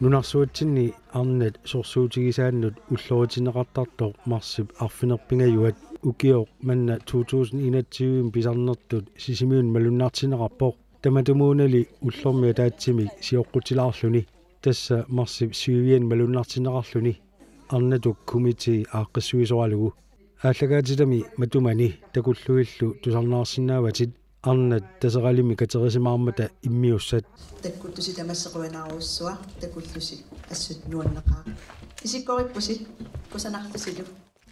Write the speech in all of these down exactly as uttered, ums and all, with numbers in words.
Nunarsuatsinni arnat sorsuutigisaannut ulloritinneqartartoq marsip arfineq-pingajuat ukioq manna to tusind enogtyve pisarnertut Sisimiuni malunnartinneqarpoq. Tamatumuunali ullormi ataatsimik sioqqutilaarluni. Tassa marsip syviani malunnartinneqarluni. Arnatuk komité aaqqissuisoralugu. Aallakaatitami matumani takullugillu tusarnaarsinnaavatit arnat Taseralimmi katerisimaarmata immiussat. Takkuttusi tamassi qujanarujussuaq, takullusi assut nuanneqaaq. Isikkorippusi, kusanarlusilu.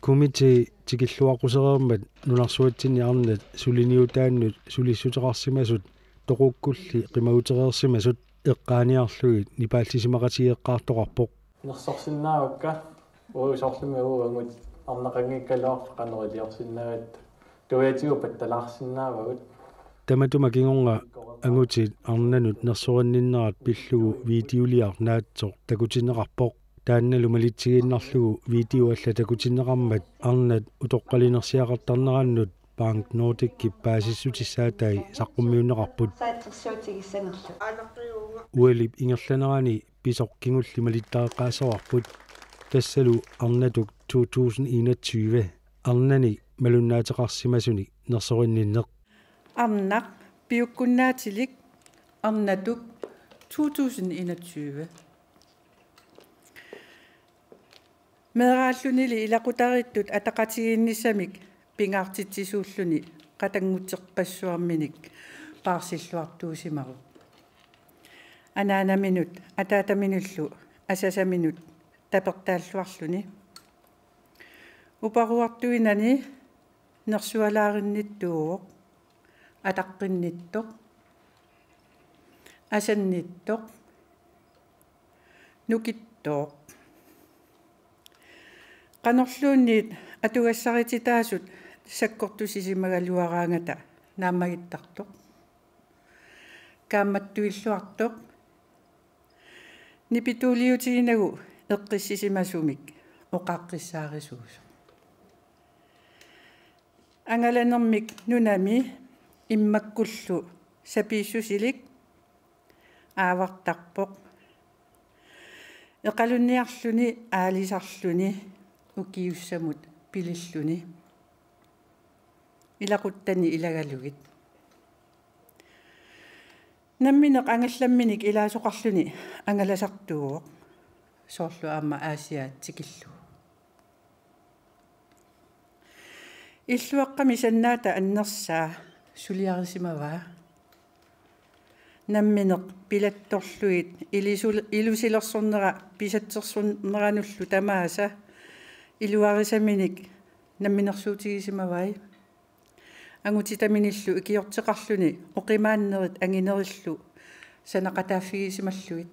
Komité tikilluaqqusereermat nunarsuatsinni arnat suliniutaannut sulissuteqarsimasut toqukkulli qimagutereersimasut eqqaaniarlugit nipaallisimaqatigeeqqaartoqarpoq. Nersorsinnaavakka, uu, soorlumi uu angut arnaqanngikkaluartoq qanoq iliorsinnaagatta. Tuiatigut pattalaarsinnaavagut. Tamatuma kingorna angutit arnanut nersorinninnerat pillugu videoliaq naatsoq takutinneqarpoq. Taannalu malitsigiinnarlugu video allat takutinneqarmat arnat utoqqalinersiaqartarnerannut Bank Nordicip paasissutissaatai saqqummiunneqarput. Saatsersuutigissanerlu. Ualip ingerlanerani pisoq kingulliup malittareqqaassavarput. Tassalu arnatuk to tusind enogtyve arnani malunnaateqarsimasunik nersorinninneq. Arnaq piukkunnaatilik arnatuk to tusind enogtyve. Meeraallunili ilaqutariittut ataqatigiinnissamik pingaartitsisuulluni qatannguteqqassuarminik paarsilluartuusimavoq. Anaanaminut ataataminullu asasaminut tapertaalluarluni. Uparuartuinani nersualaarinnittuuvoq, ataqqinnittoq, asannittoq, nukittooq. Qanorluunniit atugassarititaasut sakkortusisimagaluaraangata naammagittartoq. Kaammattuilluartoq. Nipituuliutiginagu eqqissisimasumik oqaaqqissaarisuusoq. Angalanermik nunami immakkullu sapiissusilik aavartarpoq. Eqalunniarluni aalisarluni ukiussamut pililluni. Ilaquttani ilagalugit. Nammineq angallamminik ilaasoqarluni angalasartuuvoq. Soorlu aamma Aasiaat tikillugu. Illuaqqami sannaata annersaa suliarisimavaa. Nammineq pilattorlugit ilisul-, ilusilersornera pisatsersorneranullu tamaasa iluarisaminik namminersuutigisimavai. Angutitaminillu ikiorteqarluni oqimaannerit anginerillu sanaqataaffigisimallugit.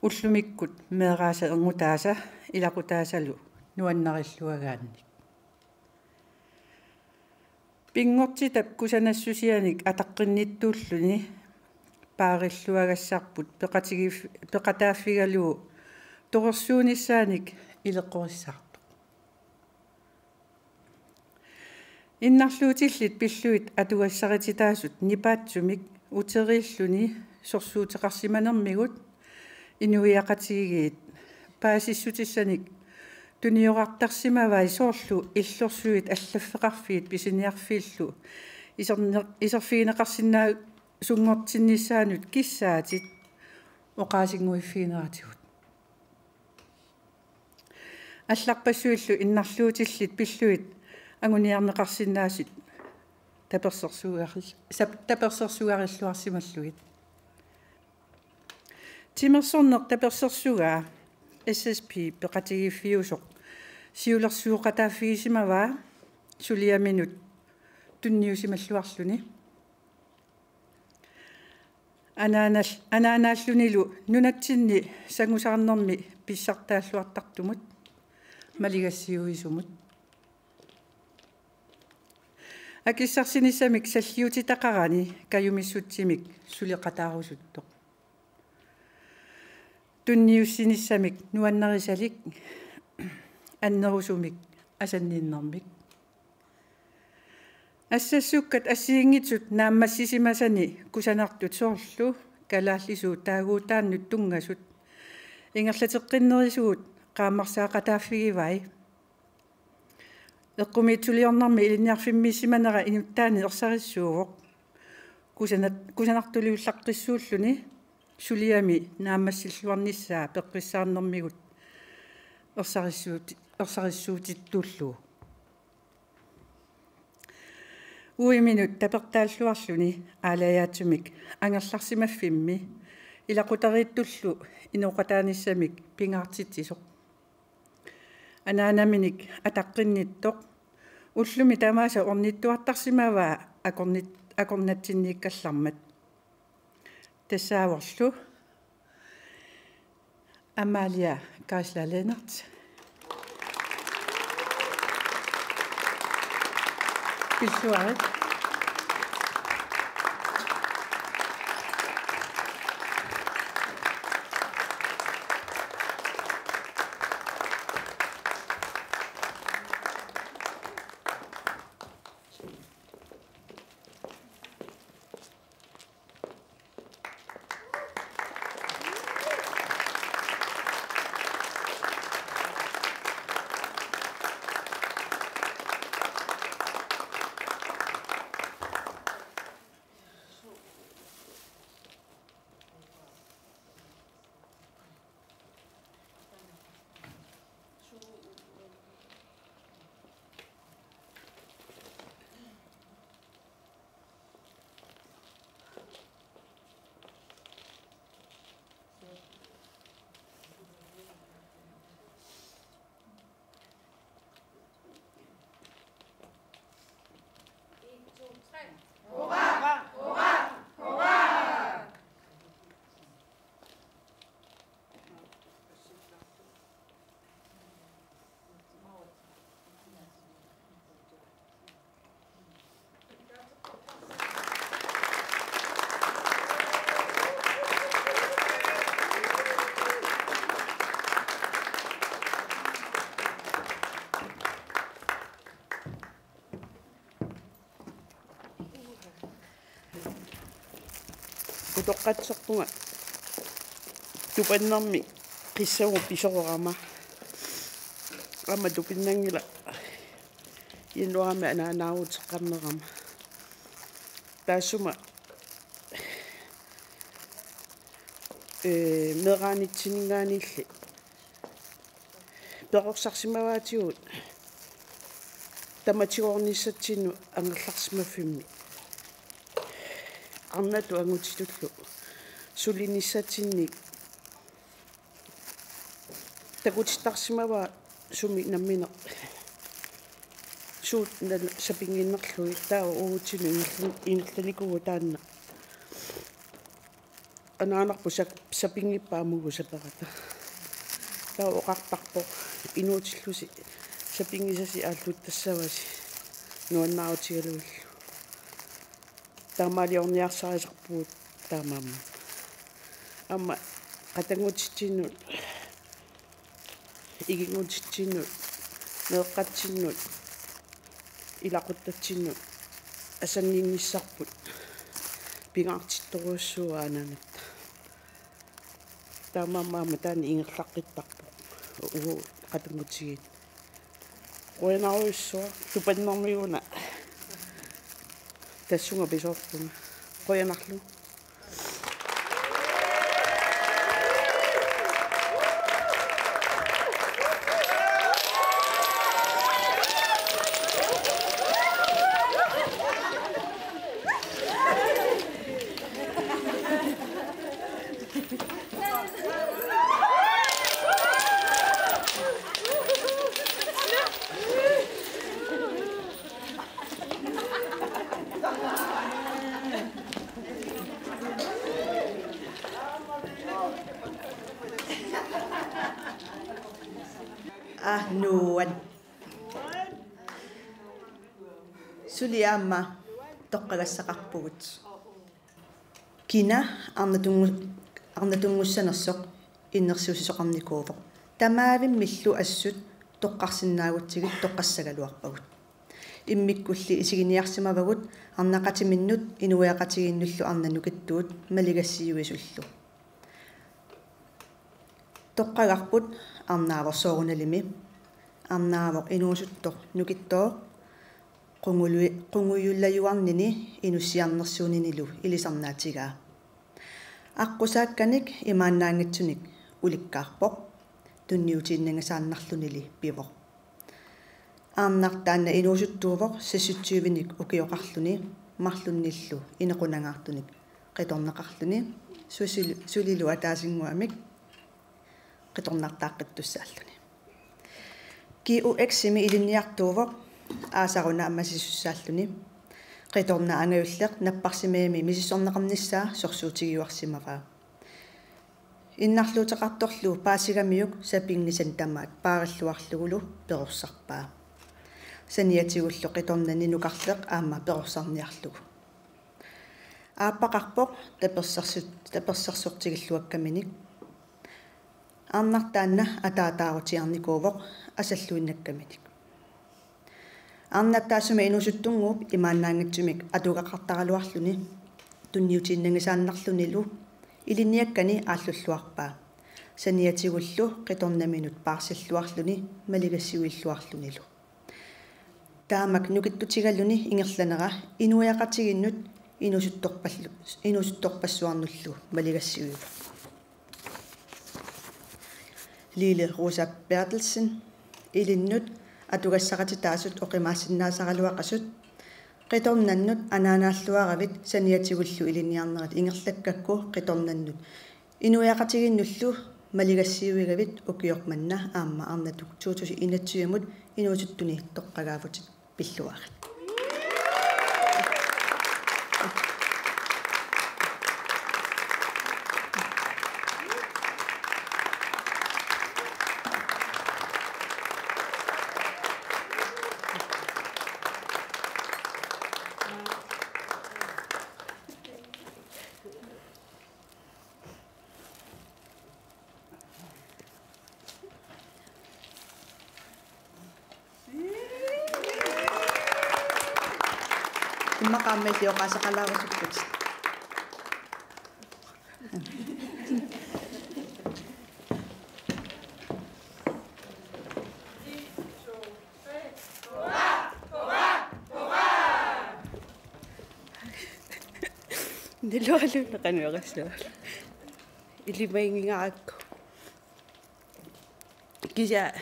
Ullumikkut meeraasa erngutaasa ilaqutaasalu nuannarilluagaannik. Pinngortitap kusanassusianik ataqqinnittuulluni paarilluagassarput peqatigiif-, peqataaffigalugu torersuunissaanik ileqqorissaartoq. Innarluutillit pillugit atugassarititaasut nipaatsumik uteriilluni sorsuuteqarsimanermigut inuiaqatigiit paasissutissanik tuniorartarsimavai soorlu illorsuit allaffeqarfiit pisiniarfiillu iserner-, iserfigineqarsinnaasunngortinnissaannut kissaatit oqaasinnguiffigineratigut. Allarpassuillu innarluutillit pillugit anguniarneqarsinnaasut tapersersuugar-, sap-, tapersersugarilluarsimallugit. Timersorneq tapersersugaa S S P peqatigiiffiusoq siulersuoqataaffigisimavaa suliaminut tunniusimalluarluni. Anaanal-, anaanaallunilu nunatsinni sangusaarnermi pissartaalluartartumut maligassiuisumut. Akissarsinissamik salliutitaqarani kajumissutsimik suleqataarusuttoq. Tunniussinissamik nuannarisalik annerusumik asanninnermik. Assassukkat assigiinngitsut naammassisimasani kusanartut soorlu kalaallisut taaguutaannut tunngasut ingerlateqqinnerisigut qaammarsaaqataaffigivai. Eqqumiitsuliornermi ilinniarfimmiissimanera inuttaanni ersarissuuvoq. Kusanat-, kusanartuliullaqqissuulluni suliami naammassilluarnissaa peqqissaarnermigut ersarissuuti-, ersarissuutitullu. Uiminut tapertaalluarluni aalajaatsumik angerlarsimaffimmi ilaqutariittullu inooqataanissamik pingaartitsisoq. Anaanaminik ataqqinnittoq ullumi tamaasa ornittuartarsimavaa akornit-, akornatsinniikkallarmat. Tassaavorlu Amalia Geisler Lennert. Pilluarit. Utoqqatserpunga tupannermi qissamut pisoqarama. Aamma tupinnanngilaq januaarimi anaanaaruteqarnerama. Taassuma, ee, meeraanitsinninngaanniilli perorsarsimavaatigut tamatigoornissatsinnut angerlarsimaffimmi arnatut angutitullu sulinissatsinnik takutittarsimavaa sumi nammineq suut nal-, sapinnginnarlugit taava uagutsinnut ingerlan-, ingerlanikuuvoq taanna. Anaanarput sap-, sapinngippaa aamma uagut saperata. Taava oqartarpoq: Inuutillusi sapinngisasi aalluttassavasi nuannaarutigalugillu. Taamaaliorniarsarisarpugut taamaammat. Aamma qatanngutitsinnut, iginngutitsinnut, meeqqatsinnut, ilaquttatsinnut asanniinnissarput pingaartittorujussuuvoq anaanatta. Taamaammat aamma taanna ingerlaqqittarpoq uagut qatanngutigiit. Qujanarujussuaq, tupannermiguna tassunga pisoorpunga. Qujanarlu. Aa, nuann'. Suli aamma toqqagassaqarpugut. Kina arnatunngu-, arnatunngussanersoq innersuussisoqarnikuuvoq. Tamaavimmillu assut toqqarsinnaagutsigit toqqassagaluarpagut. Immikkulli isiginiarsimavagut arnaqatiminnut inuiaqatigiinnullu arnat nukittuut maligassiuisullu. Toqqagarput arnaavoq soorunalimi. Arnaavoq inuusuttoq nukittooq qungulu-, qungujulajuarnini inussiarnersuuninilu ilisarnaatigaa. Aqqusaakkanik imaannaanngitsunik ulikkaarpoq, tunniutiinnanngisaannarlunili pivoq. Arnaq taanna inuusuttuuvoq seksogtyvenik ukioqarluni marlunnillu inequnangaartunik qitornaqarluni susil-, sulilu ataasinnguamik qitornartaaqqittussaalluni. G U X-imi ilinniartuuvoq aasaq una ammasisussaallugu. Qitornaq angajulleq napparsimmagami misissorneqarnissaa sorsuutigiuarsimavaa. Innarluuteqartorlu paasigamiuk sapinngisanik tamaat paarilluarlugulu perorsarpaa. Saniatigullu qitornani nukarleq aamma perorsarniarlugu. Aappaqarpoq tapersersu-, tapersersortigilluakkaminik. Arnaq taanna ataataarutiarnikuuvoq asalluinnakkaminik. Arnap taassuma inuusuttunnguup imaannaanngitsumik atugaqartaraluarluni tunniutiinnanngisaannarlunilu ilinniakkani aallulluarpaa. Saniatigullu qitornaminut paarsilluarluni maligassiuilluarlunilu. Taamak nukittutigaluni ingerlanera inuiaqatigiinnut inuusuttorpallu-, inuusuttorpassuarnullu maligassiuivoq. Lille Rosa Berthelsen, ilinnut atugassaqatitaasut oqimaassinnaasaraluaqasut, qitornannut anaanaalluaravit saniatigullu ilinniarnerit ingerlakkakku qitornannut inuiaqatigiinnullu maligassiuigavit ukioq manna aamma arnatuk to tusind enogtyve-mut inuusuttuni toqqagaavutit pilluarit. Immaqa aamma illit oqaaseqalaarusukkut. Naluaraluunneq qanoq oqassavat. Ilimaginngigarakku. Kisianni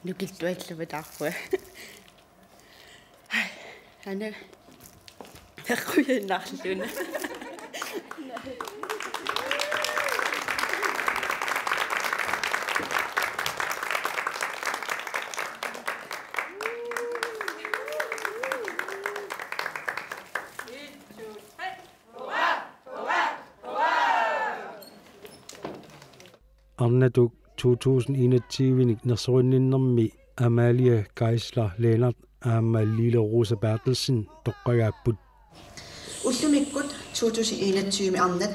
nukittualluma taarput. Ana. Qujanarluna. Arnatuk to tusind enogtyve-nik nersorinninnermi Amalie Geisler Lennert aamma Lille Rosa Berthelsen toqqagaapput. Ullumikkut to tusind enogtyve arnat,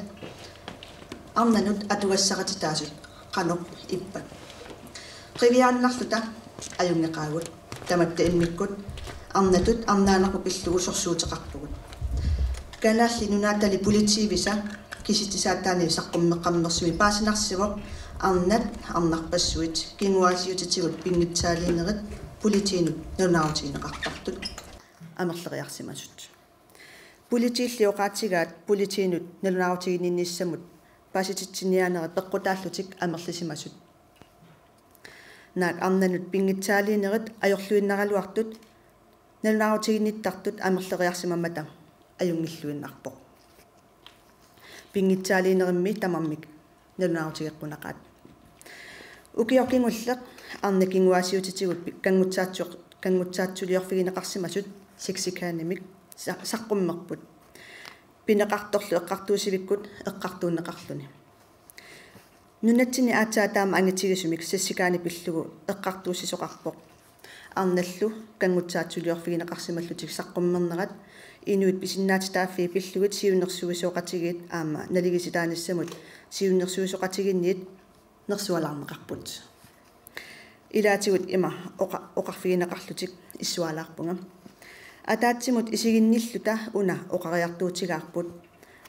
arnanut atugassaqatitaasut qanoq ippat? Qiviaannarluta ajunngeqaagut. Tamatta immikkut arnatut arnaanerup pillugu sorsuuteqarpugut. Kalaallit Nunaatali politiivisa kisitsisaataa saqqummeqqammersumik paasinarsivoq arnat arnarpassuit kinguaassiuutitigut pinngitsaaliinerit politiinut nalunaarutigineqartartut amerleriarsimasut. Politiilli oqaatigaat politiinut nalunaarutiginninnissamut paasititsiniaanerit peqqutaallutik amerlisimasut. Naak arnanut pinngitsaaliinerit ajorluinnaraluartut nalunaarutiginnittartut amerleriarsimammata ajunngilluinnarpoq. Pinngitsaaliinerimmi tamarmik nalunaarutigeqqunaqaat. Ukioq kingulleq arnat kinguaassiuutitigut pi-, kanngutsaatsu-, kanngutsaatsuliorfigineqarsimasut sexchikanemik sa-, saqqummerput. Pineqartorlu eqqartuussivikkut eqqartuunneqarluni. Nunatsinni aatsaat taama angitigisumik sexchikane pillugu eqqartuussisoqarpoq. Arnallu kanngutsaatsuliorfigineqarsimallutik saqqummernerat inuit pisinnaatitaaffii pillugit siunnersuisoqatigiit aamma naligiissitaanissamut siunnersuisoqatigiinniit nersualaarneqarput. Ilaatigut ima oqa-, oqarfigineqarlutik issuaalaarpunga. Ataatsimut isiginnilluta una oqariartuutigaarput.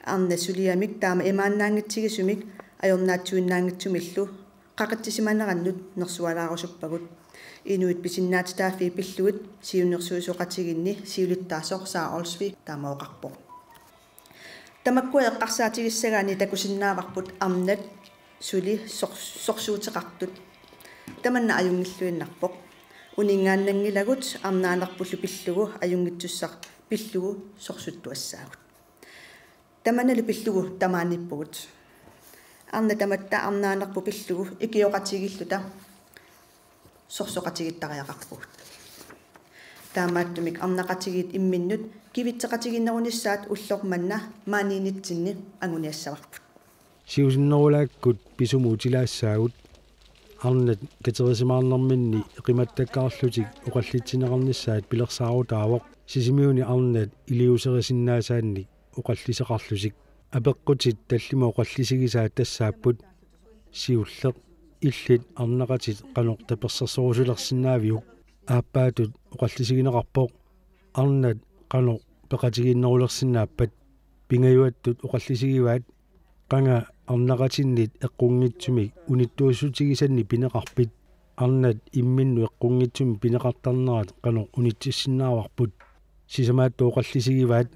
Arnat suliamik taama imaannaanngitsigisumik ajornaatsuinnaanngitsumillu qaqitsisimanerannut nersualaarusuppagut. Inuit pisinnaatitaaffii pillugit siunnersuisoqatigiinni siulittaasoq Saa Olsvig taama oqarpoq. Tamakkua eqqarsaatigissagaanni takusinnaavarput arnat suli sor-, sorsuuteqartut. Tamanna ajunngilluinnarpoq. Uninngaannanngilagut arnaanerpullu pillugu ajunngitsussaq pillugu sorsuttuassaagut. Tamannalu pillugu tamaaniippugut. Arnat tamatta arnaanerput pillugu ikioqatigiilluta sorsoqatigiittariaqarpugut. Taamaattumik arnaqatigiit imminnut kivitseqatigiinnerunissaat ulloq manna maaniinnitsinni anguniassavarput. Siusinnerulaakkut pisumut utilaassaagut. Arnat katerisimaarnerminni eqimattakkaarlutik oqallitsineqarnissaat pilersaarutaavoq, Sisimiuni arnat iliuuserisinnaasaannik oqalliseqarlutik. Apeqqutit tallimat oqallisigisaat tassaapput: siulleq, illit arnaqatit qanoq tapersersorusulersinnaaviuk? Aappaatut oqallisigineqarpoq: arnat qanoq peqatigiinnerulersinnaappat? Pingajuattut oqallisigivaat: Qanga arnaqatinnit eqqunngitsumik unittuussutigisannik pineqarpit? Arnat imminnut eqqunngitsumik pineqartarnerat qanoq unitsissinnaavarput? Sisamaattut oqallisigivaat: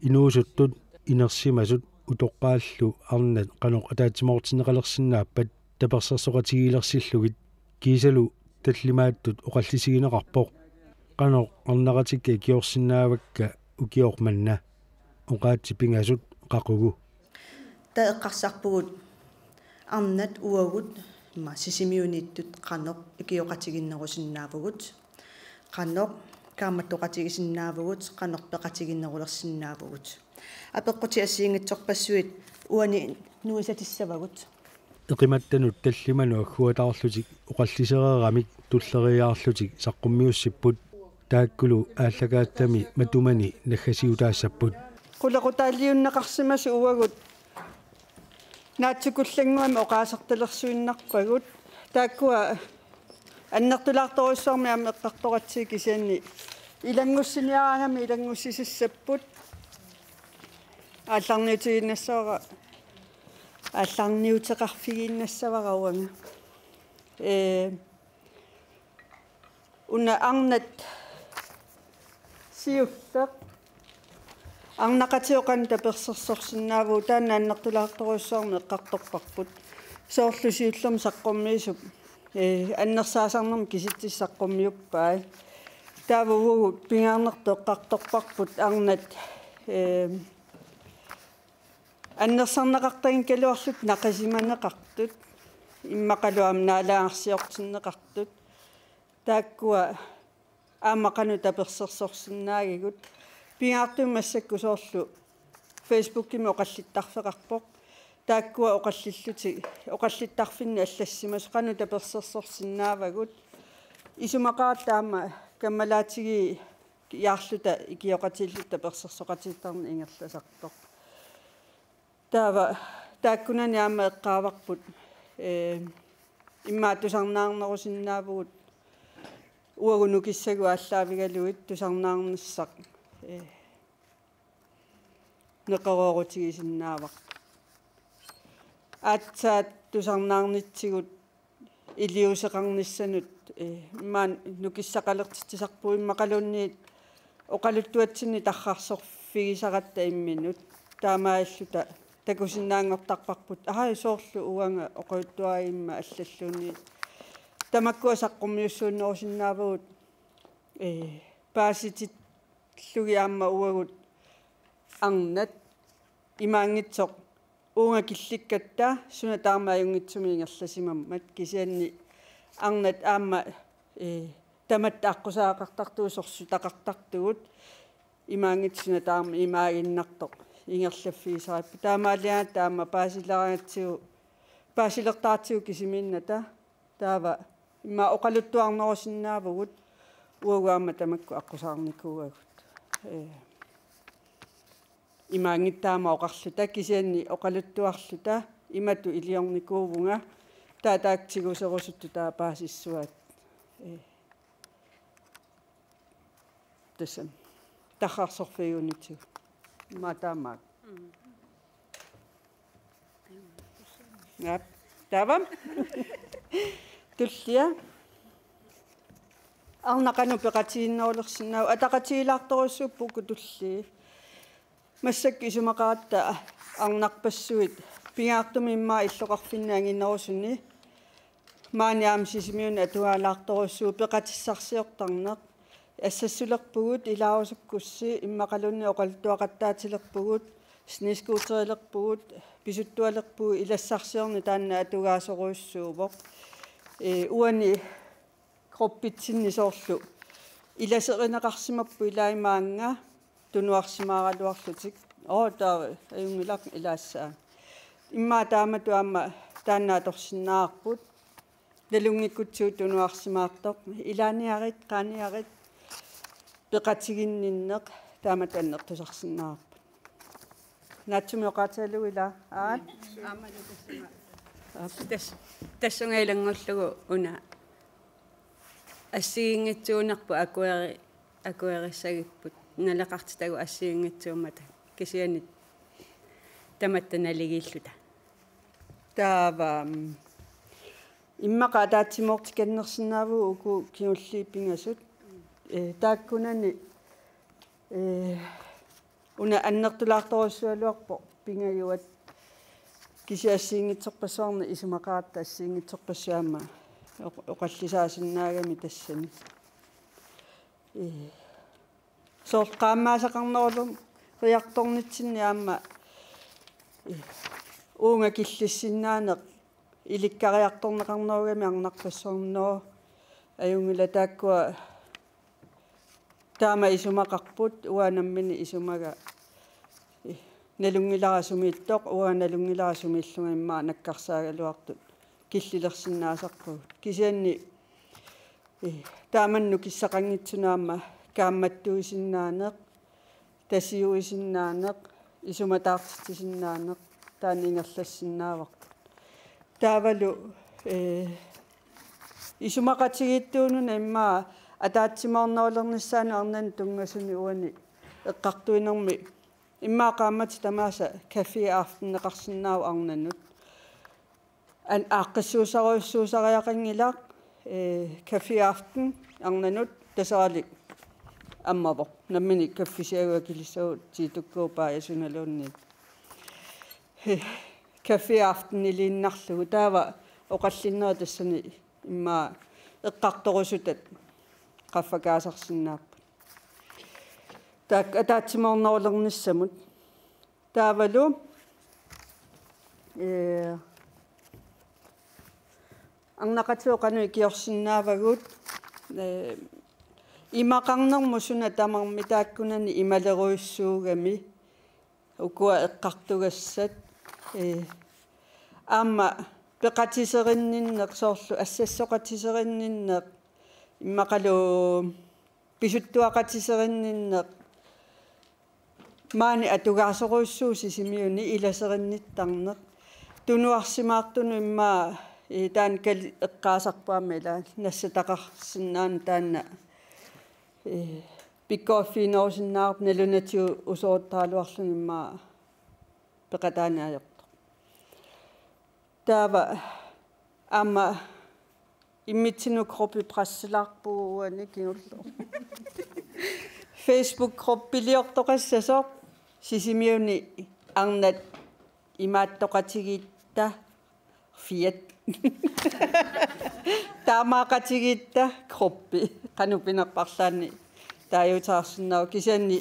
inuusuttut, inersimasut utoqqaallu arnat qanoq ataatsimoortinneqalersinnaappat tapersersoqatigiilersillugit? Kiisalu tallimaattut oqallisigineqarpoq: Qanoq arnaqatikka ikiorsinnaavakka ukioq manna? Oqaatsit pingasut qaqugu? Taava eqqarsarpugut arnat uagut ima Sisimiuniittut qanoq ikioqatigiinnerusinnaavugut, qanoq kaammattoqatigisinnaavugut, qanoq peqatigiinnerulersinnaavugut. Apeqqutit assigiinngitsorpassuit uani nuisatissavagut. Eqimattanut tallimanut agguataarlutik oqallisereeramik tulleriiaarlutik saqqummiussipput. Taakkulu aallakaatitami matumani naggasiutaassapput. Qulequtaaliunneqarsimasut uagut naatsukullannguamik oqaasertalersuinnarpagut. Taakkua annertulaartorujussuarmik aamma eqqartoratsigit, kisianni ilanngussiniaraangamik ilanngussisassapput. Aallarniutigiinnassavara, aallarniuteqarfigiinnassavara uanga. Ee, una arnat siulleq, arnaqatigut qanoq tapersersorsinnaavugut, taanna annertulaartorujussuarmik eqqartorparput. Soorlu siullermik saqqummiisup, ee, annersaasarnermik kisitsisit saqqummiuppai. Taava uagut pingaarnertut eqqartorparput arnat, ee, annersarneqartaginngikkaluarlutik naqisimaneqartut, immaqalu aamma naalagarsiortinneqartut. Taakkua aamma qanoq tapersersorsinnaagigut. Pingaartumik massakkut soorlu Facebookimi oqallittarfeqarpoq. Taakkua oqallillutik, oqallittarfinni allassimasut qanoq tapersersorsinnaavagut. Isumaqaratta aamma kammalaatigiiaarluta ikioqatigiilluta tapersersoqatigiittarneq ingerlasartoq. Taava taakkunani aamma eqqaavarput, ee, immaqa tusarnaarnerusinnaavugut, uagut nukissagut aallaavigalugit tusarnaarnissaq, ee, neqeroorutigisinnaavarput. Aatsaat tusarnaarnitsigut iliuuseqarnissanut, ee, immaqa nukissaqalertitsisarpugut, immaqaluunniit oqaluttuatsinni tarrarsorfigisaratta imminut. Taamaalilluta takusinnaanngortarparput, aaj, soorlu uanga oqaluttuarigama allalluunniit. Tamakkua saqqummiussuunnerusinnaavagut, ee, paasitillugit aamma uagut arnat imaanngitsoq uunga killikkatta suna tamarmi ajunngitsumik ingerlasimammat, kisianni arnat aamma, ee, tamatta aqqusaagaqartartugut, sorsutaqartartugut, imaanngitsoq suna tamarmi imaaginnartoq ingerlaffigisaraarput. Taamaaligaangatta aamma paasileraangatsigu, paasilertaratsigu kisimiinnata, taava immaqa oqaluttuarnerusinnaavugut, uagut aamma tamakku aqqusaarnikuuagut. Ee, imaanngitsoq taama oqarluta, kisianni oqaluttuarluta imatut iliornikuuvunga, taava taakku tiguserusuttut taava paasissuaat. Ee, tassami tarrarsorfigiunitigut. Immaqa taamaak. Naap. Taava. Tullia. Arnaq qanoq peqatiginnerulersinnaava? Ataqatigilaartorujussuupput uku tullii. Massakkut isumaqaratta arnarpassuit pingaartumik immaqa illoqarfinni anginerusuni. Maani aamma Sisimiuni atugaalaartorujussuuvoq peqatissarsiortarneq. Assassulerpugut, ilaarusukkussi, immaqaluunniit oqaluttuaqattaatilerpugut, snescooterilerpugut, pisuttualerpugut, ilassarsiorneq taanna atugaasorujussuuvoq. Ee, uani gruppitsinni soorlu ilaserineqarsimapput ilaa imaannga tunuarsimaaraluarlutik. Oo, taava ajunngilaq ilaassaanga. Immaqa taamatut aamma taanna atorsinnaavarput. Nalunngikkutsigu tunuarsimaartoq. Ilaaniarit, qaaniarit, peqatiginninneq, taamatut annertusarsinnaavarput. Naatsumik oqaatigalugu ilaa? Aat? Aap. Tas-, tassunga ilanngullugu una assigiinngitsuunerput akueri-, akuerissagipput. Naleqartitagut assigiinngitsuummata. Kisianni tamatta naligiilluta. Taava, mm, immaqa ataatsimoortikannersinnaavugut uku kingulliit pingasut. Ee, taakkunani, ee, una annertulaartorujussuugaluarpoq pingajuat. Kisianni assigiinngitsorpassuarnik isumaqaratta assigiinngitsorpassuit aamma oq-, oqallisaasinnaagamik tassani. Ee, soorlu qaammaasaqarneruleriartornitsinni aamma, ee, uunga killissinnaaneq ilikkariartorneqarnerugami arnarpassuarnoo ajunngilaq taakkua taama isumaqarput uanga nammineq isumaga, ee, nalunngilara sumiittoq, uanga nalunngilara sumiillunga immaqa nakkarsaagaluartut killilersinnaasarpagut. Kisianni, ee, taamani nukissaqanngitsunut aamma kaammattuisinnaaneq, tasiuisinnaaneq, isumataartitsisinnaaneq, taanna ingerlassinnaavarput. Taavalu, ee, isumaqatigiittuununa immaqa ataatsimoornerulernissaanut arnanut tunngasunik uani eqqartuinermi immaqa qaammatit tamaasa café afteneqarsinnaavoq arnanut. An-, aaqqissuussarujussuusariaqanngilaq, ee, café aften arnanut Taseralik ammavoq. Nammineq kaffisiagut akilissagut tiitukkuup paajasunaluunniit. Ee, café afteniliinnarlugu taava oqallinnerit tassani immaqa eqqartorusutat qaffakaasarsinnaapput. Taakku ataatsimoornerulernissamut. Taavalu, ee, arnaqatigut qanoq ikiorsinnaavagut, ee, imaqarnermut suna tamarmi taakkunani imalerujussuugami ukua eqqartugassat, ee, aamma peqatiserinninneq soorlu assassoqatiserinninneq immaqalu pisuttuaqatiserinninneq maani atugaasorujussuuvoq Sisimiuni ilaserinnittarneq. Tunuarsimaartunut immaqa, ee, taanna kal-, eqqaasarput aamma ilaa nassataqarsinnaaneq taanna, ee, pikkoriffiginerusinnaavarput nalunatigut usoruttaraluarluni immaqa peqataaneq ajortoq. Taava aamma immitsinnut gruppi presselaarpugut uani kingulleq. Facebook gruppiliortoqassasoq Sisimiuni arnat imaattoqatigiitta fiat. Taamaaqatigiitta gruppi. Qanoq pinerpallaanni taaguuteqarsinnaavoq kisianni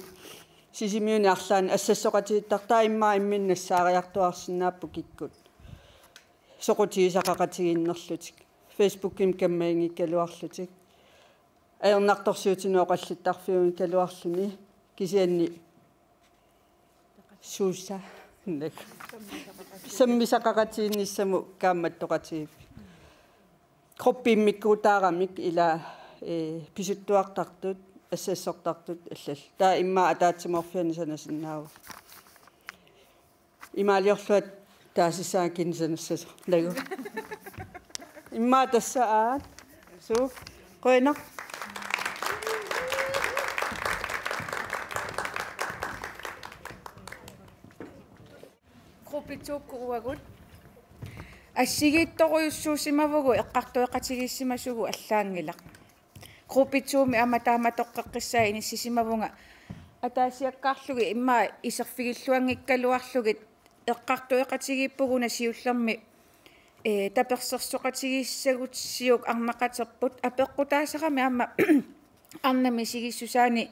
Sisimiuni arlaanni assassoqatigiittartut immaqa imminnut nassaariartuaarsinnaapput kikkut soqutigisaqaqatigiinnerlutik. Facebookimi kammaginngikkaluarlutik. Ajornartorsiutinik oqallittarfiunngikkaluarluni kisianni suussa. Sammisaqaqatigiinnissamut kaammattoqatigiiffik. Gruppi immikkuutaaramik ilaa, ee, pisuttuartartut, assassortartut allallu. Taava immaqa ataatsimoorfiani sanasinnaavoq. Imaaliorlugu taasissaanga kisianni sanassasoq. Nagu. Immaqa tassa aat. Suu. Qujanaq. Gruppe to-kkut uagut assigiittorujussuusimavugut, eqqartueqatigiissimasugut allaanngilaq. Gruppe to-mi aamma taamatoqqeqqissaaq inissisimavunga ataasiakkaarlugit immaqa iserfigilluanngikkaluarlugit eqqartueqatigiippugut una siullermi, ee, tapersersoqatigiissagutsigu arnaqaterput apeqqutaasarami aamma arnat misigissusaanni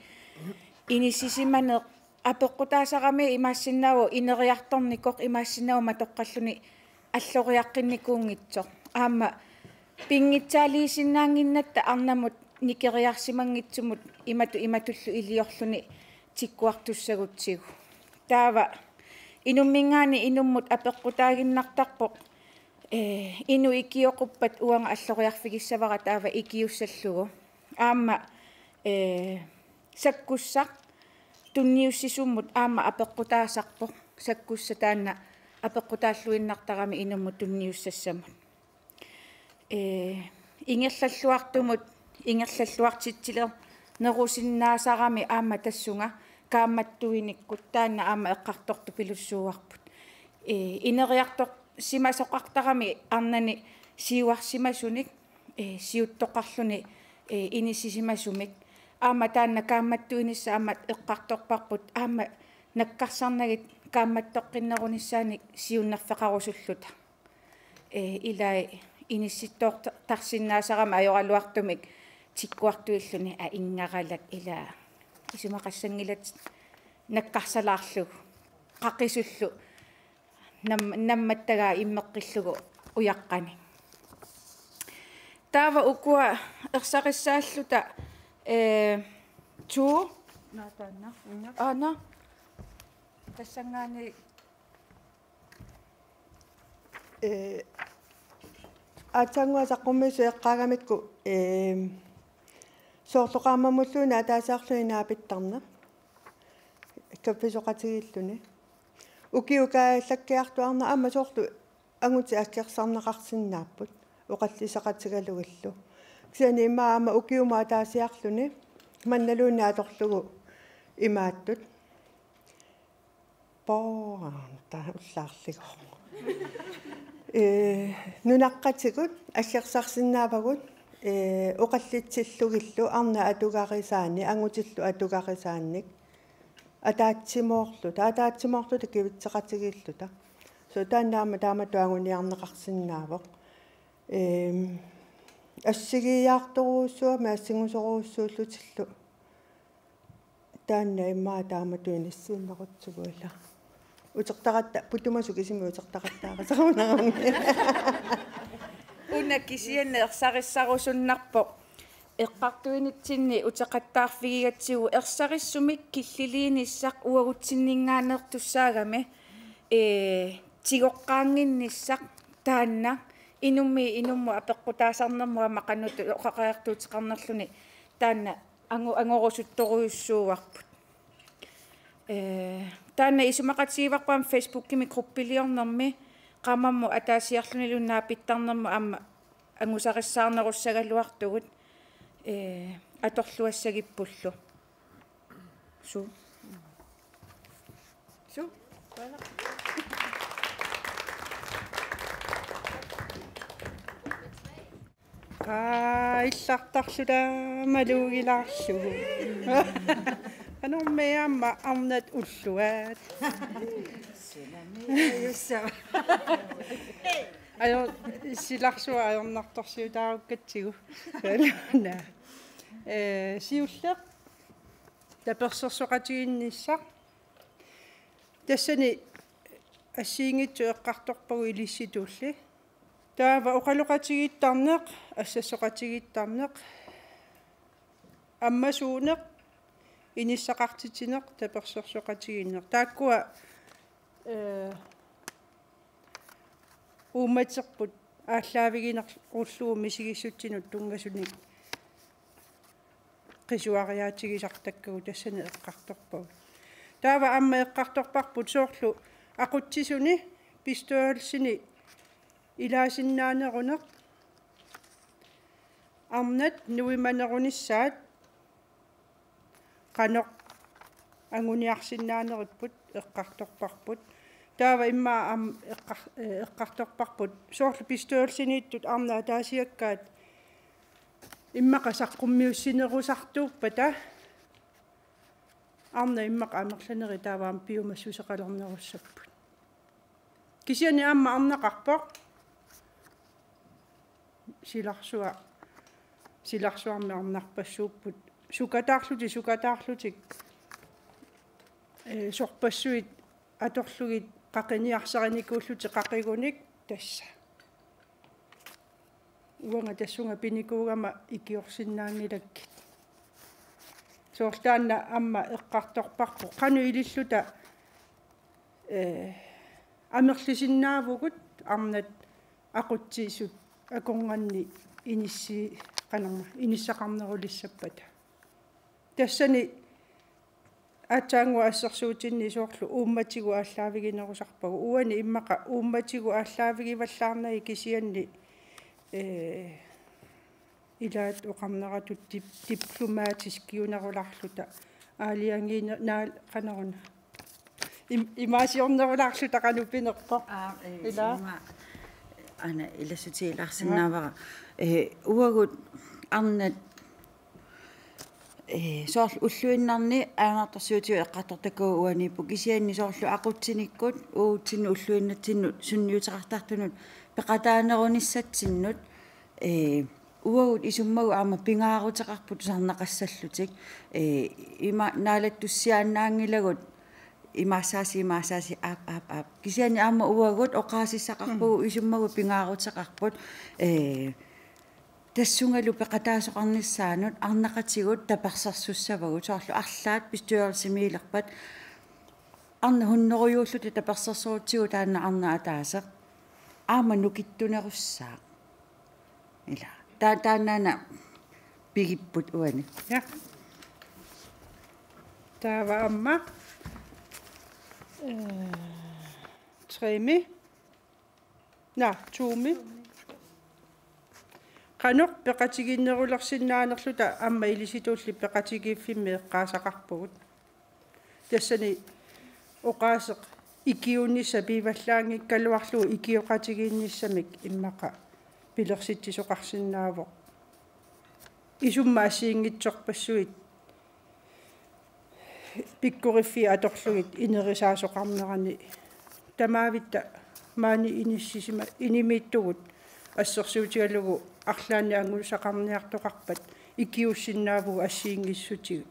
inissisimaneq apeqqutaasarami imaassinnaavoq ineriartornikoq imaassinnaavoq matoqqalluni alloriaqqinnikuunngitsoq. Aamma pinngitsaaliisinnaannginnatta arnamut nikeriarsimanngitsumut imatut imatullu iliorluni tikkuartussagutsigu. Taava inumminngaanniit inummut apeqqutaaginnartarpoq, ee, inuk ikioquppat uanga alloriarfigissavara taava ikiussallugu. Aamma, ee, sakkussaq tunniussisummut aamma apeqqutaasarpoq. Sakkussaq taanna apeqqutaalluinnartarami inummut tunniussassamut. Ee, ingerlalluartumut ingerlalluartitsilernerusinnaasarami aamma tassunga kaammattuinikkut taanna aamma eqqartortupilussuuarput. Ee, ineriartorsimasoqartarami arnani siuarsimasunik, ee, siuttoqarluni, ee, inissisimasumik. Aamma taanna kaammattuinissaq aamma eqqartorparput aamma nakkarsarnagit kaammattoqqinnerunissaanik siunnerfeqarusulluta. Ee, ilai inissittoortarsinnaasarami ajoraluartumik tikkuartuilluni aingaralat ilaa. Isumaqassanngilatit nakkarsalaarlugu. Qaqisullu nam-, nammattagaa immeqqillugu ujaqqani. Taava ukua ersarissaalluta, ee, to. Naa taanna. Inga. Aana. Tassanngaanniit Ee, aatsaannguaq saqqummiisoq eqqaagamikku, ee, soorlu qaammammulluunniit ataasiarluni naapittarneq. Kaffisoqatigiilluni. Ukiut kaajallakkiartuaarnerat aamma soorlu angutit aggersarneqarsinnaapput. Oqalliseqatigalugillu. Kisianni immaqa aamma ukiumut ataasiarluni. Mannaluunniit atorlugu imaattut. Pooranta ullaarligu. Ee, nunaqqatigut aggersarsinnaavagut, ee, oqallitsillugillu arnat atugarisaannik, angutillu atugarisaannik. Ataatsimoorluta, ataatsimoorluta kivitseqatigiilluta. Soorlu taanna aamma taamatut anguniarneqarsinnaavoq. Eem, assigiiaartorujussuarmik assingusorujussuullutillu. Taanna immaqa taamatut inissiinnerutsigu ila. Utertaratta-, putumasut kisimik utertaqattaarisarunarami. Una kisianni ersarissarusunnarpoq. Eqqartuinitsinni uteqattaarfigigatsigu ersarissumik killiliinissaq uagutsinninngaanneertussaagami, ee, tigoqqaannginnissaq taanna inummiit inummut apeqqutaasarnermut aamma qanoq oqariartuuteqarnerluni taanna angu-, angorusuttorujussuuarput. Ee, taanna isumaqatigivarput aamma Facebookimi gruppiliornermi qaammammut ataasiarlunilu naapittarnermut aamma angusarissaarnerussagaluartugut, ee, atorluassagippullu. Suu. Suu. Aa, illartarluta malugilaarlugu. Anormi aamma arnat ulluat. Ajo-, silarsuaq ajornartorsiutaarukkatsigu. Naa. Ee, siulleq. Tapersersoqatigiinnissaq. Tassani assigiinngitsut eqqartorpagut ilissitulli. Taava oqaloqatigiittarneq, assassoqatigiittarneq, ammasuuneq, inissaqartitsineq, tapersersoqatigiinneq. Taakkua, ee, uummaterput aallaaviginerullugu misigissutsinut tunngasunik qisuariaatigisartakkagut tassani eqqartorpagut. Taava aamma eqqartorparput soorlu aqutsisuni, bestyrelsini ilaasinnaaneruneq, Arnat nuimanerunissaat qanoq anguniarsinnaaneripput eqqartorparput. Taava immaqa aamma eqqar-, eh, eqqartorparput soorlu bestyrelsiniittut arnat ataasiakkaat immaqa saqqummiussinerusartuuppata arnat immaqa amerlanerit taava aamma piumassuseqalernerussapput. Kisianni aamma arnaqarpoq silarsua-, silarsuarmi arnarpassuupput. Sukataarlutik, sukataarlutik, eh, sorpassuit atorlugit qaqiniarsarinikuullutik qaqigunik tassa. Uanga tassunga pinikuugama ikiorsinnaanngilakkit. Soorlu taanna aamma eqqartorparput qanoq ililluta, eh, amerlisinnaavugut arnat aqutsisut akornanni inissi-, qanorma, inissaqarnerulissappata. Tassani aatsaannguaq assersuutinni soorlu uummatigut aallaaviginerusarpagut. Uani immaqa uummatigut aallaavigivallaarnagit kisianni, eh, ilaat oqarneratut dip-, diplomatisk kiunerulaarluta aalajangiina-, naa-, qanoruna. Im-, imaasiornerulaarluta qanoq pinerpoq. Aa, eh, ila. Ima, ana ilassutigilaarsinnaavara. Eh, uagut arnat, eh, soorlu ulluinnarni ajornartorsiutigut eqqartortakkagut uaniippoq kisianni soorlu aqutsinikkut uagutsinnut ulluinnatsinnut sunniuteqartartunut peqataanerunissatsinnut, eh, uagut isummagut aamma pingaaruteqarput tusarnaqassallutik. Eh, ima naalattussiaannaanngilagut imaassaasi, imaassaasi, aap, aap, aap. Kisianni aamma uagut oqaasissaqarpugut, mm, isummagut pingaaruteqarput. Eh, tassungalu peqataasoqarnissaanut arnaqatigut tapersersussavagut. Soorlu arlaat bestyrelsimiilerpat arnat hunnorujuullutik tapersersorutsigu taanna arnaq ataaseq. Aamma nukittunerussaaq. Ila. Ta-, taannaana pigipput uani. Ja. Taava aamma, eh, tre-mi. Naa, to-mi. Qanoq peqatigiinnerulersinnaanerluta aamma ilisitulli peqatigiiffimmi eqqaasaqarpugut. Tassani oqaaseq ikiuunnissaa piivallaanngikkaluarlugu ikioqatigiinnissamik immaqa pilersitsisoqarsinnaavoq. Isummat assigiinngitsorpassuit pikkoriffiit atorlugit inerisaasoqarnerani tamaavitta maani inissisima-, inimiittugut assersuutigalugu arlaannik angusaqarniartoqarpat ikiuussinnaavugut assigiinngissutigut.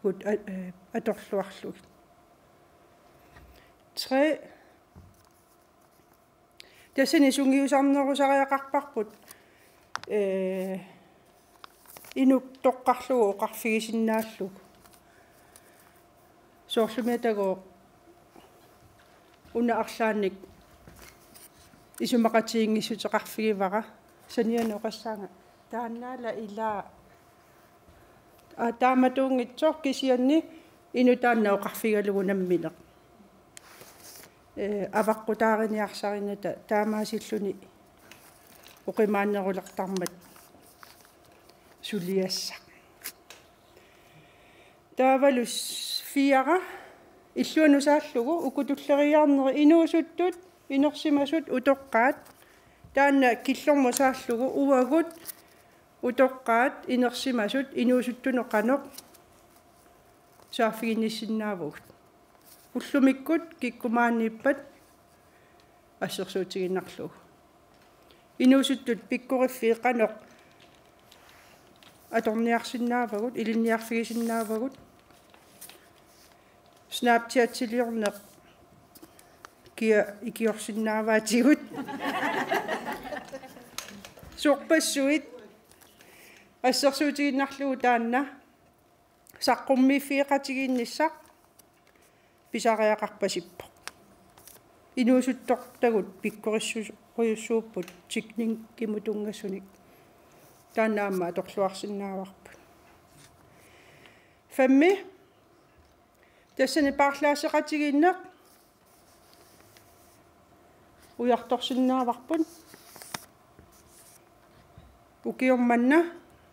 Ut a-, eh, atorluarlugit. Tre, tassani sungiusarnerusariaqarparput, eh, inuk toqqarlugu oqarfigisinnaallugu. Soorlumi atagooq una arlaannik isumaqatigiinngissutaqarfigivara saniani oqassaanga taannaala ilaa. Aa, taamatuunngitsoq kisianni inuk taanna oqarfigalugu nammineq. Eh, avaqqutaariniarsarinata taamaasilluni oqimaannerulertarmat suliassaq. Taavalu s-, fire, illuanut saallugu uku tulleriiaarnerit inuusuttut, inersimasut, utoqqaat. Taanna killormut saallugu uagut utoqqaat, inersimasut, inuusuttunut qanoq saaffiginnissinnaavugut. Ullumikkut kikkumaaniippat assersuutigiinnarlugu. Inuusuttut pikkoriffiit qanoq atorniarsinnaavagut, ilinniarfigisinnaavagut. Snapchatiliorneq kia ikiorsinnaavaatigut. Sorpassuit assersuutigiinnarlugu taanna saqqummiiffigeqatigiinnissaq pisariaqarpasippoq. Inuusuttortagut pikkorissorujussuupput teknikkimut tunngasunik. Taanna aamma atorluarsinnaavarput. Femmi. Tassani paarlaasseqatigiinneq ujartorsinnaavarput. Ukioq manna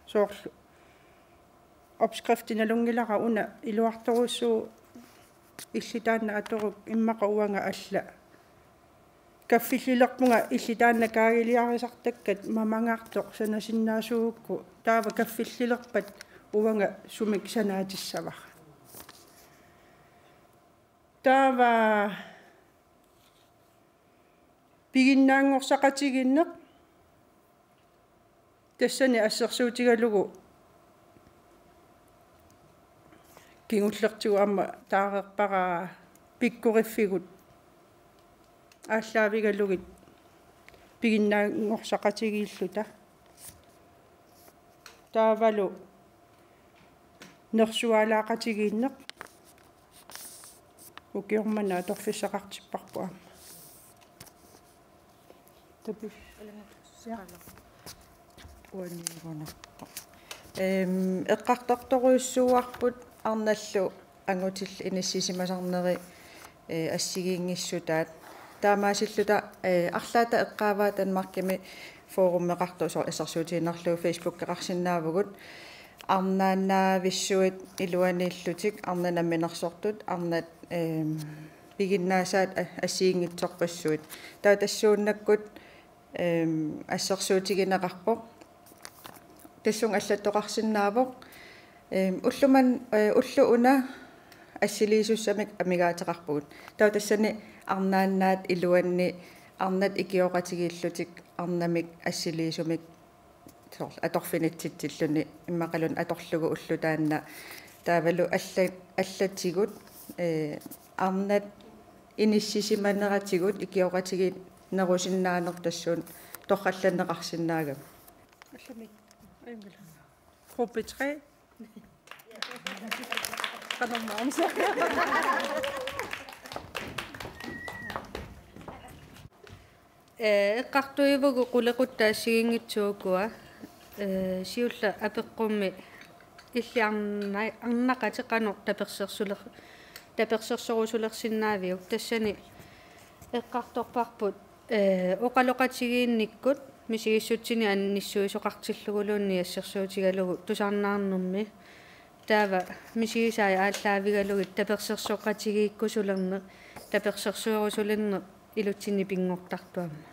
soorlu opskrifti nalunngilara una iluartorujussuuvoq, illit taanna atoruk immaqa uanga alla kaffillilerpunga illit taanna kaagiliarisartakkat mamangaartoq sanasinnaasuugukku, taava kaffillilerpat uanga sumik sanaatissavara. Taava piginnaanngorsaqatigiinneq tassani assersuutigalugu kingullertigut aamma taareerpara pikkoriffigut aallaavigalugit piginnaanngorsaqatigiilluta. Taavalu nersualaaqatigiinneq ukioq manna atorfissaqartipparput aamma. Tapu. Ja. Uaniigunarpoq. Ehm, eqqartortorujussuuarput arnallu angutillit inissisimasarneri, eh, assigiinngissutaat. Taamaasilluta, eh, arlaata eqqaavaa Danmarkimi forumeqartoq, soorlu assersuutigiinnarlugu Facebookeqarsinnaavugut, arnaannaavissuit iluaniillutik, arnat namminersortut, arnat, ehm, piginnaasaat a-, assigiinngitsorpassuit. Taava tassuunakkut, ehm, assersuutigineqarpoq. Tassunga allattoqarsinnaavoq. Ehm, ulluman-, eh, ulloq una assiliisussamik amigaateqarpugut. Taava tassani arnaannaat iluanni arnat ikioqatigiillutik arnamik assiliisumik soorlu atorfinitsitsilluni immaqaluunniit atorlugu ulloq taanna. Taavalu alla-, allatigut, eh, arnat inissisimaneratigut ikioqatigiinnerusinnaaneq tassuuna torrallanneqarsinnaagami. Allami. Ajunngilaq. Gruppe tre. Qanormaarnersoq. Eh, eqqartuivugut qulequttat assigiinngitsut ukua. Eh, siulleq apeqqummi illit arna-, arnaqatit qanoq tapersersuler-, tapersersorusulersinnaaviuk. Tassani eqqartorparput, eh, oqaloqatigiinnikkut misigissutsinik anissuisoqartilluguluunniit assersuutigalugu tusarnaarnermi. Taava misigisai aallaavigalugit tapersersoqatigiikkusulerneq, tapersersuerusulerneq ilutsinni pinngortartoq aamma.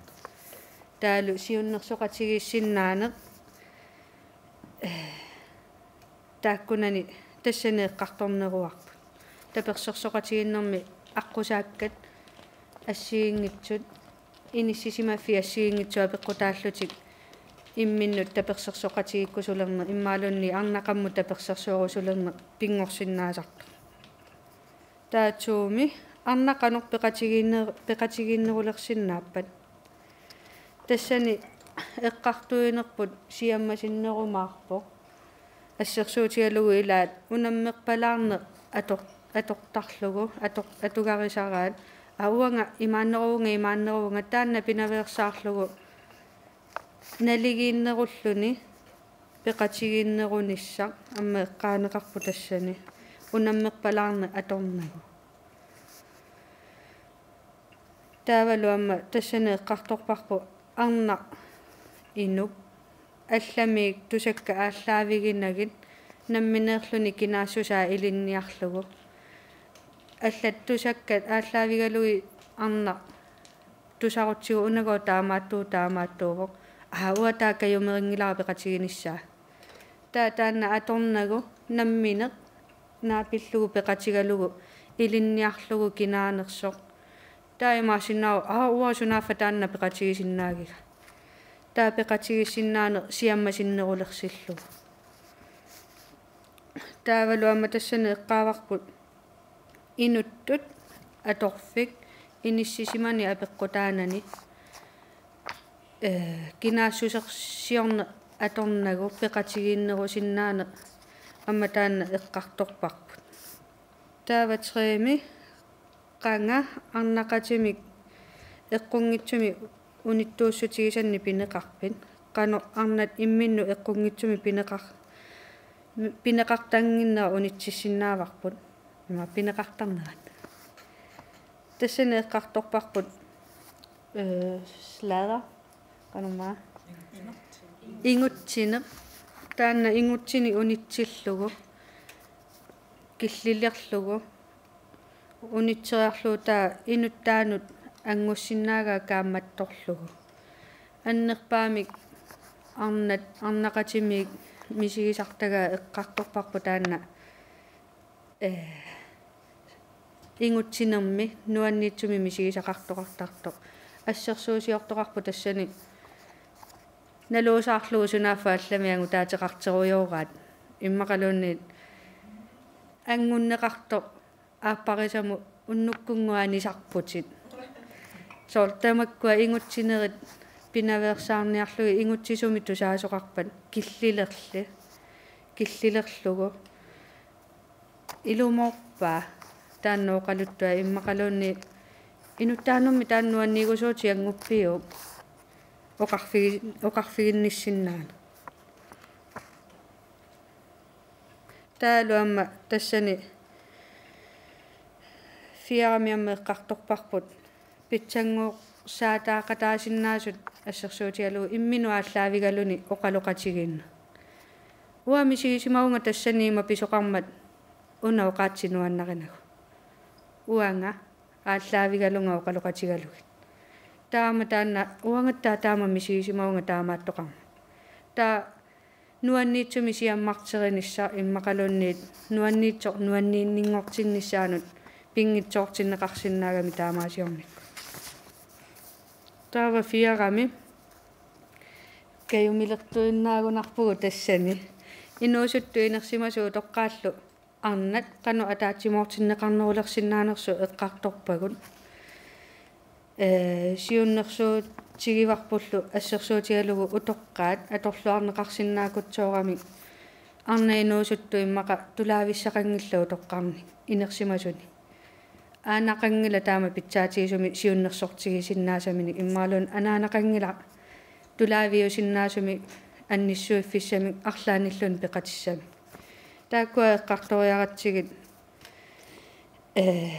Taavalu siunnersoqatigiissinnaaneq, eh, taakkunani tassani eqqartorneruarput. Tapersersoqatigiinnermi aqqusaakkat assigiinngitsut, inissisimaffiit assigiinngitsut apeqqutaallutik imminnut tapersersoqatigiikkusulerneq imaluunniit arnaqammut tapersersuerusulerneq pinngorsinnaasartoq. Taava to-mi arnat qanoq peqatigiinner-, peqatigiinnerulersinnaappat. Tassani eqqartuinerput siammasinnerumaarpoq. Assersuutigalugu ilaat unammerpalaarneq ator-, atortarlugu, ator-, atugarisaraat. Aa, uanga imaanneruvunga, imaanneruvunga, taanna pinaveersaarlugu naligiinnerulluni peqatigiinnerunissaq aamma eqqaaneqarpoq tassani unammerpalaarneq atornagu. Taavalu aamma tassani eqqartorparput arnaq inuk, allamiit tusakkat aallaaviginagit nammineerluni kinaassusaa ilinniarlugu. Allat tusakkat aallaavigalugit arnaq tusarutsigu unagooq taamaattuuvoq, taamaattuuvoq. Aa, uanga taava kajumerinngilara peqatiginissaa. Taava taanna atornagu nammineq naapillugu peqatigalugu ilinniarlugu kinaanersoq. Taava imaassinnaavoq, aa, uanga sunaaffa taanna peqatigisinnaagiga. Taava peqatigiissinnaaneq siammasinnerulersillugu. Taavalu aamma tassani eqqaavarput inuttut atorfik inissisimanik apeqqutaanani, eh, kinaassusersiorneq atornagu peqatigiinnerusinnaaneq aamma taanna eqqartorparput. Taava tre-mi qanga arnaqatimik eqqunngitsumik unittuussutigisannik pineqarpit? Qanoq arnat imminnut eqqunngitsumik pineqar-, pineqartannginnera unitsissinnaavarput? Ima pineqartarnerat. Tassani eqqartorparput, eh, sladder. Qanormaa? Ingutsineq, taanna ingutsineq unitsillugu, killilerlugu, unitseriarlugu taava inuttaanut angussinnaagaa kaammattorlugu. Annerpaamik arnat, arnaqatimiit misigisartagaa eqqartorparput taanna, ee, ingutsinermi nuanniitsumik misigisaqartoqartartoq. Assersuusiortoqarpoq tassani naluusaarlugu sunaaffa allamik angutaateqarterujooraat. Immaqaluunniit angunneqartoq aapparisamut unnukkunnguanisarputit. Soorlu tamakkua ingutsinerit pinaveersaarniarlugit ingutsisumik tusaasoqarpat killilerli. Killilerlugu. Ilumoorpaa taanna oqaluttua immaqaluunniit inuttaanermi taanna nuanniigusuutit annguppiuk oqarfigi-, oqarfiginnissinnaaneq. Taavalu aamma tassani firemi aamma eqqartorparput pitsanngoorsaataaqataasinnaasut assersuutigalugu imminut aallaavigaluni oqaloqatigiinneq. Uanga misigisimavunga tassani ima pisoqarmat una oqaatsit nuannarinagu. Uanga aallaavigalunga oqaloqatigalugit. Taama taanna uangattaaq taama misigisimavunga taamaattoqarmat. Taava nuanniitsumik siammarterinissaq immaqaluunniit nuanniitsoq nuanniinninngortinnissaanut pinngitsoortinneqarsinnaagami taamaasiornikkut. Taava firemi kajumilertuinnaagunarpugut tassani. Inuusuttut inersimasut utoqqaallu arnat qanoq ataatsimoortinneqarnerulersinnaanersut eqqartorpagut. Ee, siunnersuutigivarpullu assersuutigalugu utoqqaat atorluarneqarsinnaakutsooramik arnat inuusuttut immaqa tulaavissaqanngillat utoqqarnik inersimasunik. Aanaqanngilaq taama pitsaatigisumik siunnersortigisinnaasaminik immaqaluunniit anaanaqanngilaq tulaaviusinnaasumik annissuiffissamik arlaannilluunniit peqatissamik. Taakkua eqqartoriaratsigit, ee,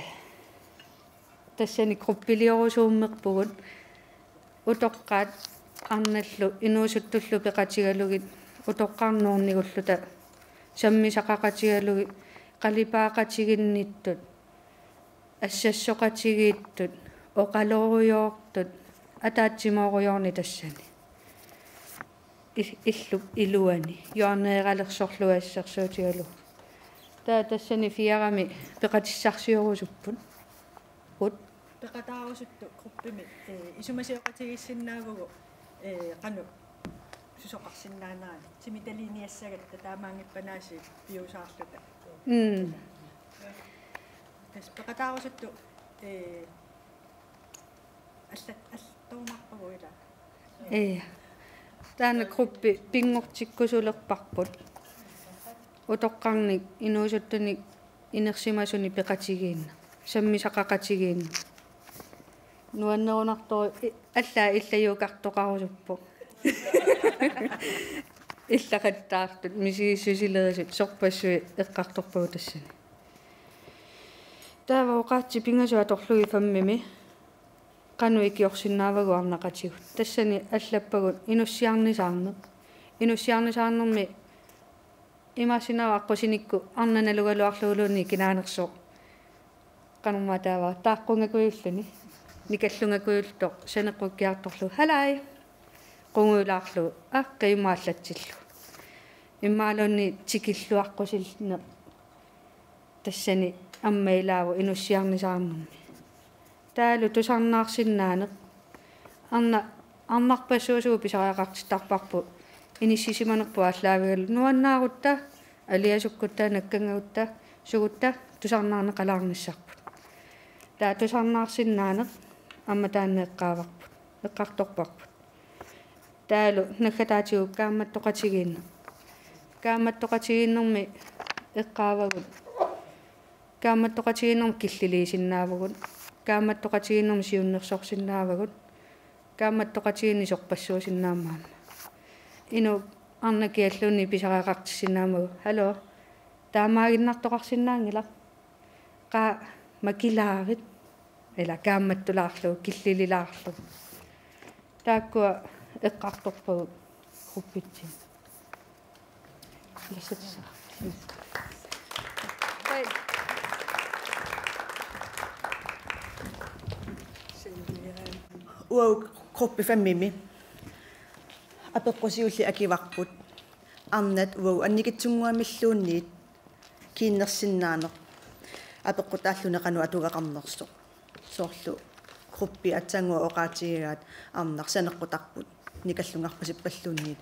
tassani gruppiliorusuummerpugut utoqqaat arnallu inuusuttullu peqatigalugit utoqqarnuunngulluta sammisaqaqatigalugit qalipaaqatiginnittut assassoqatigiittut oqalorujoortut ataatsimoorujoorneq tassani. Il-, illup iluani juarneeralersorlugu assersuutigalugu. Taava tassani firemi peqatissarsiorusupput. Ut. Peqataarusuttoq gruppimi, ee, isumasioqatigiissinnaavugut, ee, qanoq susoqarsinnaanerani. Timitaliiniassagatta taamaanngippanaasiit piusaarluta. Mm. Tassa peqataarusuttoq, ee, allat-, allattorumaarpagut ilaa. Ee. Taanna gruppi pinngortikkusulerparput. Utoqqarnik inuusuttunik inersimasunik peqatigiinneq. Sammisaqaqatigiinneq. Nuannerunartoq i-, allaat illajuukartoqarusuppoq. Illaqattaartut, misigissusilerisut, sorpassuit eqqartorpagut tassani. Taava oqaatsit pingasut atorlugit femmimi qanoq ikiorsinnaavagut arnaqatigut. Tassani allappagut inussiarnisaarneq. Inussiarnisaarnermi imaassinnaavoq aqqusinikku arnaq nalugaluarluguluunniit kinaanersoq. Qanormaa taava taaqqungakujulluni. Nikallungakujullugu saneqqukkiartorlugu. Halai. Qungujulaarlugu. Aqqi imaallatsillugu. Immaqaluunniit tikilluaqqusineq. Tassani aamma ilaavoq inussiarnisaarnermi. Taavalu tusarnaarsinnaaneq. Arna-, arnarpassuusugut pisariaqartittarparput inissisimanerput aallaavigalugu nuannaarutta, aliasukkutta, nakkangagutta, sugutta tusarnaarneqalaarnissarput. Taava tusarnaarsinnaaneq aamma taanna eqqaavarput, eqqartorparput. Taavalu naggataatigut kaammattoqatigiinneq. Kaammattoqatigiinnermi eqqaavagut. Kaammattoqatigiinnermi killiliisinnaavugut. Kaammattoqatigiinnermi siunnersorsinnaavagut. Kaammattoqatigiinneq sorpassuusinnaammat aamma. Inuk arnaq kialluunniit pisariaqartissinnaammagu. Hallo. Taamaaginnartoqarsinnaanngilaq. Qaa, makilaavit. Ila kaammattulaarlugu, killililaarlugu. Taakkua eqqartorpagut. Gruppitsi. Uagut gruppi femmimi apeqqutigalugit akivarput arnat uagut annikitsunnguamilluunniit kiinnersinnaaneq apeqqutaalluni qanoq atugaqarnersoq. Soorlu gruppi aatsaannguaq oqaatigigaat arnaq saneqqutarput nikallungaappasippalluunniit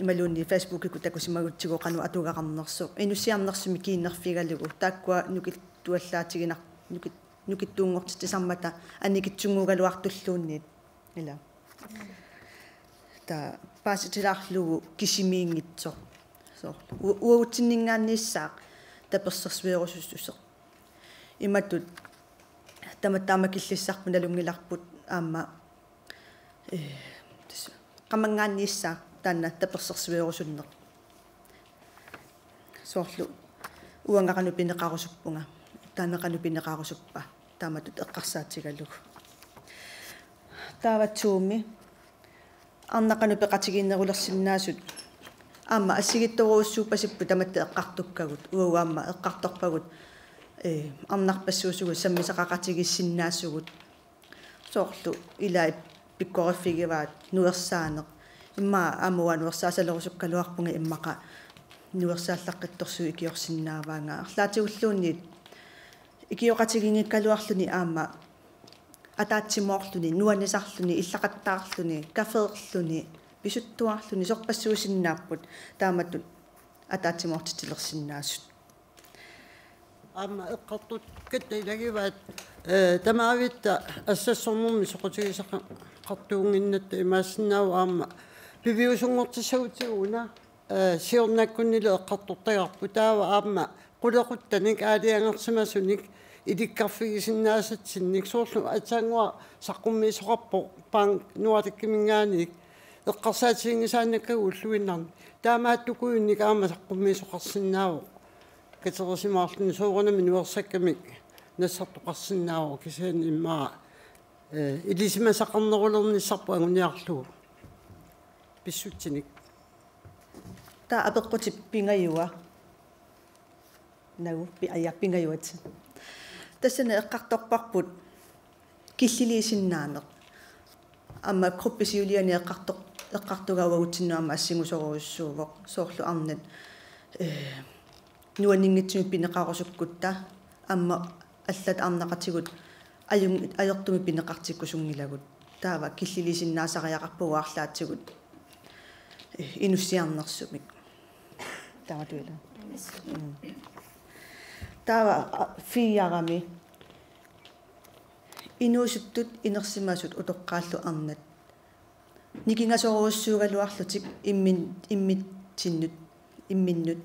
imaluunniit Facebookikkut takusimagutsigu qanoq atugaqarnersoq. Inussiarnersumik kiinnerfigalugu taakkua nukittuallaatiginar-, nukit-, nukittuunngortitsisarmata annikitsunnguugaluartulluunniit. Ila. Taava paasitilaarlugu kisimiinngitsoq. Soorlu. U-, uagutsinninngaanniissaaq tapersersuerusussuseq. Imatut tamatta aamma killissarput nalunngilarput aamma, eh, tassa qamanngaanniissaaq taanna tapersersuerusunneq. Soorlu uanga qanoq pineqarusuppunga, taanna qanoq pineqarusuppa, taamatut eqqarsaatigalugu. Taava Zoom-i arnaq qanoq peqatigiinnerulersinnaasut aamma assigiittorujussuuppasipput tamatta eqqartukkagut, uagut aamma eqqartorpagut, eh, arnarpassuusugut sammisaqaqatigiissinnaasugut. Soorlu ilaat pikkoriffigivaat nuersaaneq. Immaqa aamma uanga nuersaasalerusukkaluarpunga immaqa nuersaallaqqittorsuit ikiorsinnaavaannga. Arlaatigulluunniit ikioqatigiinngikkaluarluni aamma ataatsimoorluni, nuannisarluni, illaqattaarluni, kafeerluni, pisuttuarluni, sorpassuusinnaapput taamatut ataatsimoortitsilersinnaasut. Aamma eqqartukkatta ilagivaat, eh, tamavitta assassornermi soqutigisaqartuunnginnatta imaassinnaavoq aamma piviusunngortissagutsigu una, eh, siornakkunnilu eqqartortagarput taava aamma qulequttanik aalajangersimasunik ilikkarfigisinnaasatsinnit soorlu aatsaannguaq saqqummiisoqarpoq Bank Nordiciminngaanniit eqqarsaatiginngisaannakkagut ulluinnarni. Taamaattukujunnik aamma saqqummiisoqarsinnaavoq. Katerisimaarluni soorunami nuersakkamik nassartoqarsinnaavoq kisianni immaqa, eh, ilisimasaqarnerulernissarput anguniarlugu pissutsinik. Taava apeqqutit pingajua. Nagu pi-, aja, pingajuat. Tassani eqqartorparput killiliisinnaaneq. Aamma gruppip siuliani eqqartor-, eqqartugaa uagutsinnut aamma assingusorujussuuvoq. Soorlu arnat, eh, nuanninngitsumik pineqarusukkutta aamma allat arnaqatigut ajun-, ajortumik pineqartikkusunngilagut. Taava killiliisinnaasariaqarpagut arlaatigut, eh, inussiarnersumik. Taamatuilu. Mm. Taava, a, fire-mi inuusuttut inersimasut utoqqaallu arnat nikingasorujussuugaluarlutik immin-, immitsinnut, imminnut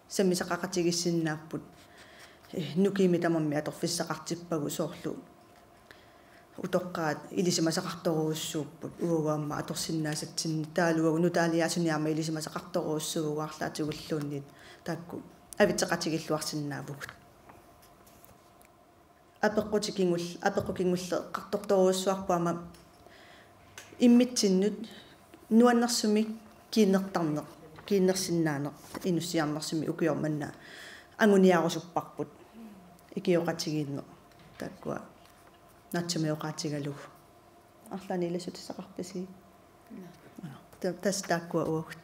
sammisaqaqatigiissinnaapput. Eh, nukiimi tamarmi atorfissaqartippagut soorlu utoqqaat ilisimasaqartorujussuupput uagut aamma atorsinnaasatsinnik taavalu uagut nutaaliaasunik aamma ilisimasaqartorujussuuvugut arlaatigulluunniit taakku avitseqatigiilluarsinnaavugut. Apeqqutit kingul-, apeqqut kingulleq eqqartortorujussuarput aamma immitsinnut nuannersumik kiinnertarneq, kiinnersinnaaneq inussiarnersumik ukioq manna anguniarusupparput ikioqatigiinneq taakkua naatsumik oqaatigalugu. Arlaannik ilassutissaqarpisi? Ta-, tassa taakkua uagut.